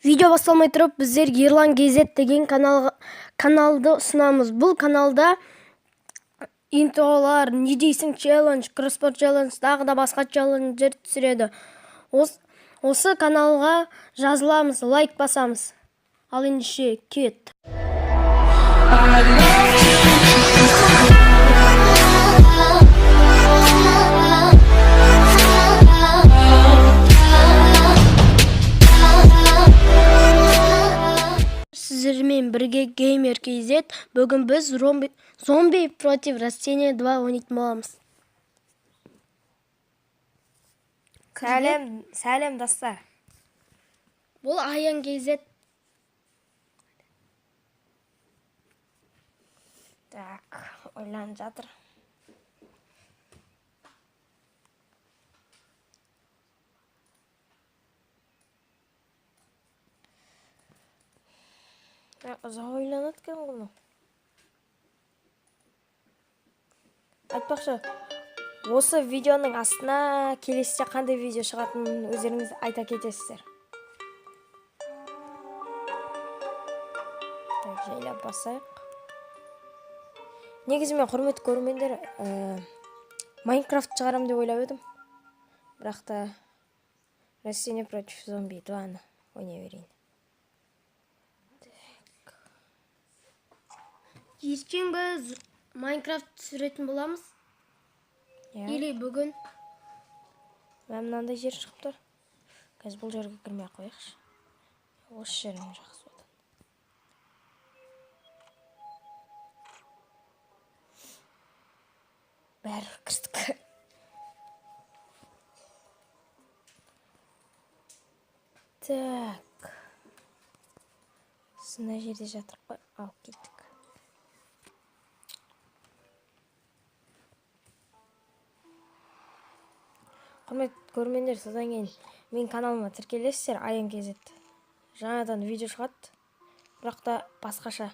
Видео басталмай тұрып, біздер Ерлан KZ деген каналды ұсынамыз. Бұл каналда интролар, не дейсің челлендж, кроссворд челлендж, тағы да басқа челлендждер түсіреді. Осы каналға жазыламыз, лайк басамыз. Ал ендеше кет. Сіздермен бірге Gamer KZ. Бүгін біз зомби против растения 2 ойнайтын боламыз. Сәлем, сәлем, достар. Бұл Аян KZ. Так, ойланып жатыр. Ұзақ ойланады екен ғой мынау. Айтпақшы, осы видеоның астына келесіде қандай видео шығатынын өздеріңіз айта кетесіздер. Так, жайлап басайық. Негізі мен, құрметті көрермендер, Майнкрафт шығарам деп ойлап едім. Бірақ та Растение против зомби 2-ны ойнай берейін. Ертең біз Майнкрафт түсіретін боламыз. Иә. Или бүгін. Мә, мынандай жер шығып тұр. Қазір бұл жерге кірмей ақ қояйықшы. Осы жерім жақсы болады. Бәрібір кірдік. Так. Мына жерде жатыр қой. Алып кеттік. Құрметті көрермендер, содан кейін менің каналыма тіркелесіздер, Аян KZ. Жаңадан видео шығады, бірақ та басқаша.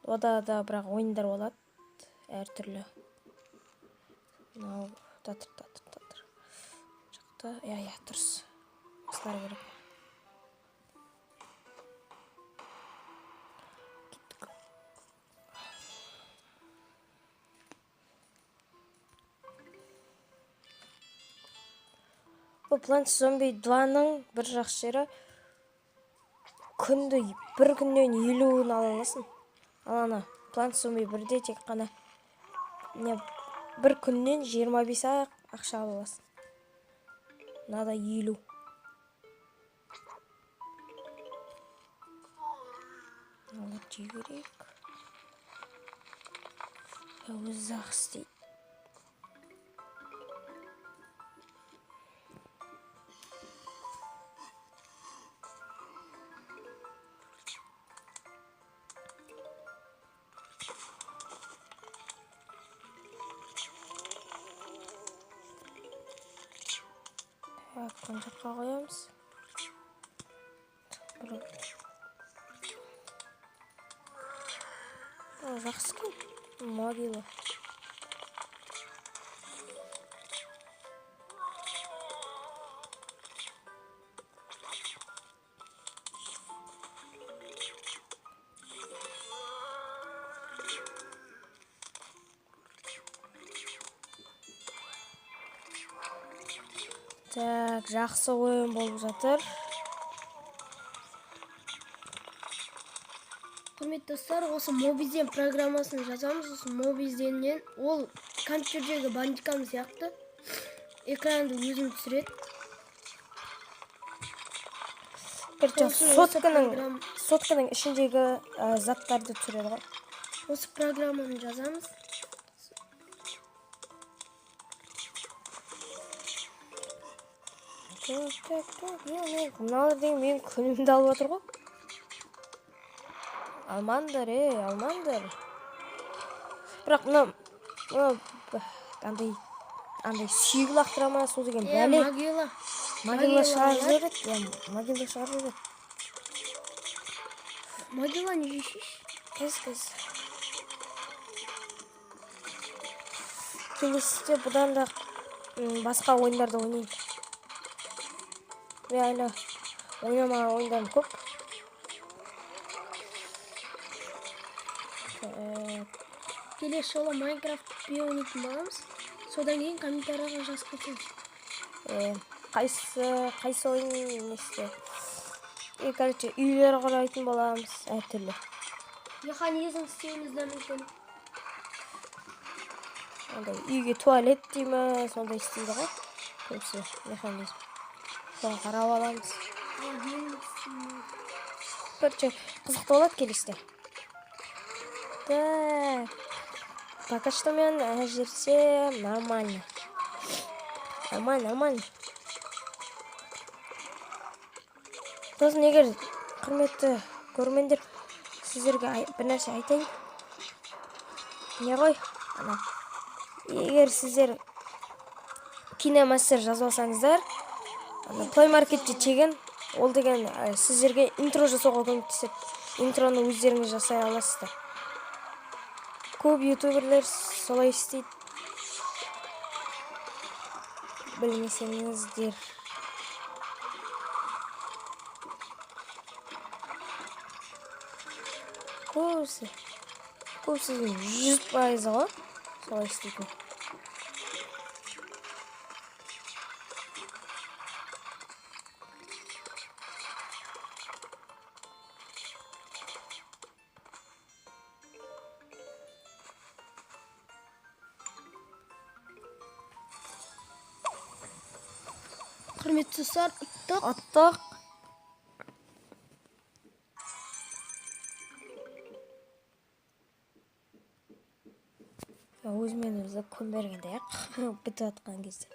Ода да бірақ ойындар болады, әртүрлі. Мынау татыр, татыр, татыр. Жақта, иә, иә, дұрыс. Осылар керек. Кеттік. Бұл Plants Zombie 2-ның бір жақсы жері, күнді бір күннен 50-ін ала аласың. Ал ана Plants Zombie 1-де тек қана не бір күннен 25 ақ ақша ала аласың. Мынада 50. Мыналарды жеу керек. Өзі ақ істейді. Так, мына жаққа қоямыз. Жақсы екен. Могила. Так, жақсы ойын болып жатыр. Құрметті достар, осы Mobizen программасын жазамыз. Осы Mobizenнен ол компьютердегі бандикам сияқты экранды өзін түсіреді. Короче, Сол үшін осы сотканың сотканың ішіндегі заттарды түсіреді ғой. Осы программаны жазамыз. Так, так, так, не, мыналар деген менің күнімді алып жатыр ғой. Алмаңдар, ей, алмаңдар. Бірақ мына андай сүйек лақтыра ма, сол деген бәле. Могила. Могила шығарып Могила. жібереді, иә, могила шығарып жібереді. Могила не жейсіз? Кез, кез. Келесіде бұдан да басқа ойындарды ойнайын. Мен әлі Ойнамаған ойындарым көп. Келесі жолы Майнкрафт ойнайтын боламыз. Содан кейін комментарияға жазып кетеміз. Қайсы ойын несі? Короче, үйлер құрайтын боламыз әртүрлі. Механизм істеуіміз де мүмкін. Андай үйге туалет дей ме, сондай істейді ғой. Көбісі механизм. Соны қарап аламыз. Короче, қызықты болады келесіде. Так. Пока что мен әзірше нормально. Нормально, нормально. Сосын егер құрметті көрермендер, сіздерге бір нәрсе айтайын. Не ғой? Ана. Егер сіздер кинемастер жазып алсаңыздар, ана Play Marketте тегін, ол деген сіздерге интро жасауға көмектеседі. Интроны өздеріңіз жасай аласыздар. Көп ютуберлер солай істейді. Білмесеңіздер. Көбісі 100% ғой солай істейтін. Құрметті достар, ұттық. Ұттық. Өзімен өзі күн бергенде ақ бітіп жатқан кезде.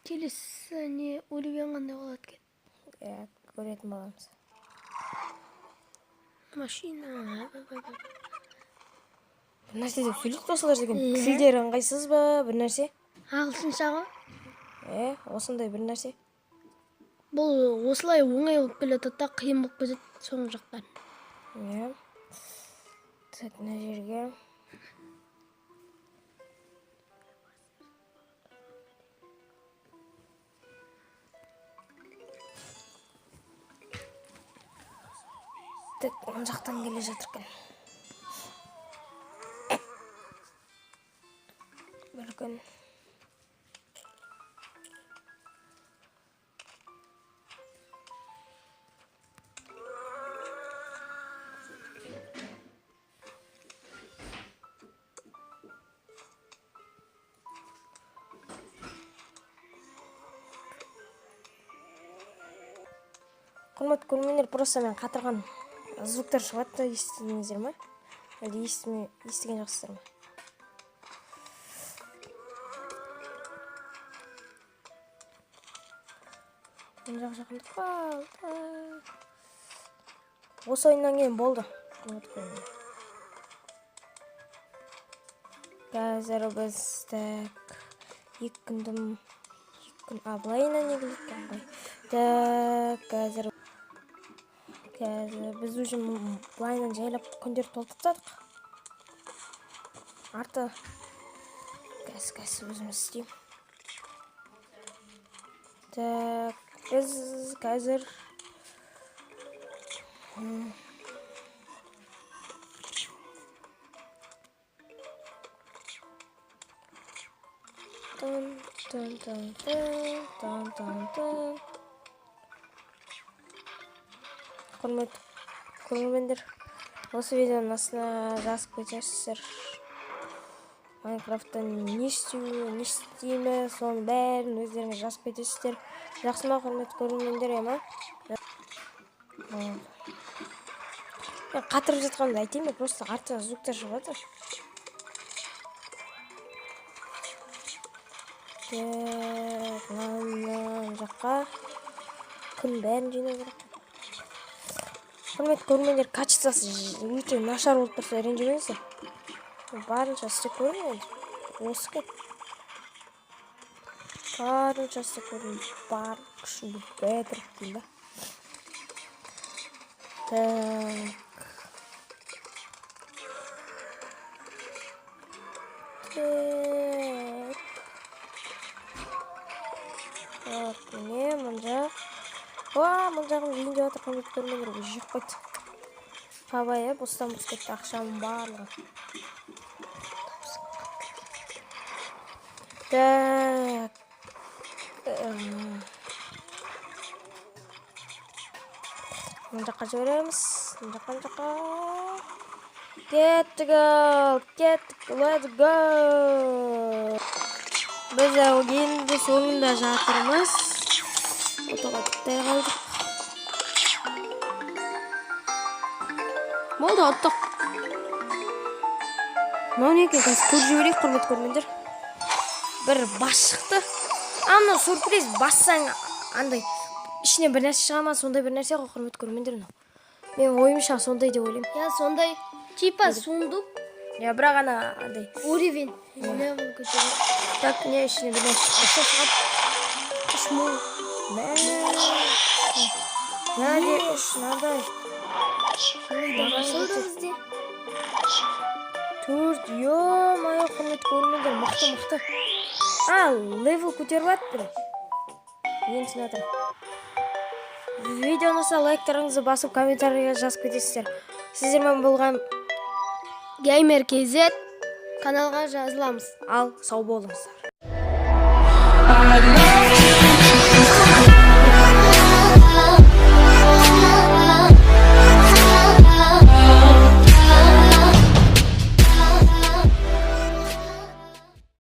Келесі не уровень қандай болады екен? Иә, көретін боламыз. Машина. Бір нәрсе деп сөйлейді осылар деген. Тілдері ыңғайсыз ба, бір нәрсе? Ағылшынша ғой. Осындай бір нәрсе. Бұл осылай оңай болып келе жатады да, қиын болып кетеді соңғы жақтан. Иә. Так, мына жерге. Так, мына жақтан келе жатыр екен. Бір күн. Құрметті көрермендер, просто мен қатырған звуктар шығады да, естідіңіздер ме? Әлде естіген жоқсыздар ма? Мына жақ жақындап қалды. Осы ойыннан кейін болды. Құрметті көрермендер. Қазір біз так екі күндім, екі күн, былайынан не келеді екен ғой. Так, қазір біз уже былайынан жайлап күндер толтырып тастадық. Арты қазір өзіміз істеймін. Так, біз қазір тын, тын, тын, тын, тын, тын, тын. Құрметті көрермендер, осы видеоның астына жазып кетесіздер. Майнкрафтта не істеу, не істейміз, соның бәрін өздеріңіз жазып кетесіздер. Жақсы ма, құрметті көрермендер, ема? Мен қатырып жатқанымды айтайын ба, просто артынан звуктар шығып жатыр. Так, мына жаққа күн бәрін жинау керек. Құрметті көрермендер, качествосы өте нашар болып тұрса ренжімеңіздер. Барынша істеп көрдім енді. Осы екен. Барынша істеп көрдім. Бар күшімді бітіріп деймін ба. Так. Так. Уа, мына жағым жейін деп жатыр, құрметті көрермендер, уже жеп қойды. Қабай, иә, бостан бос кетті ақшамның барлығы. Так. Мына жаққа жібереміз. Мына жаққа, мына жаққа. Кеттік ал, кеттік, let's go. Біз енді соңында жатырмыз. Отаға бітпей қалдық. Болды, ұттық. Мынау не екен? Қазір көріп жіберейік, құрметті көрермендер. Бір бас шықты. А, мынау сюрприз, бассаң андай ішінен бір нәрсе шыға ма, сондай бір нәрсе ғой, құрметті көрермендер, мынау. Менің ойымша, сондай деп ойлаймын. Иә, сондай типа сундук. Иә, бірақ ана андай Уровень level көтереді. Так, не, ішінен бір нәрсе Ақша шығады. 3000. Мә. Мына үш мынадай. Басылды бізде. Төрт, ё-моё, құрметті көрермендер, мықты, мықты. А, level көтеріп жатыр. Енді түсініп жатырмын. Видео ұнаса, лайктарыңызды басып, комментарийге жазып кетесіздер. Сіздермен болған Геймер KZ, каналға жазыламыз. Ал сау болыңыздар. I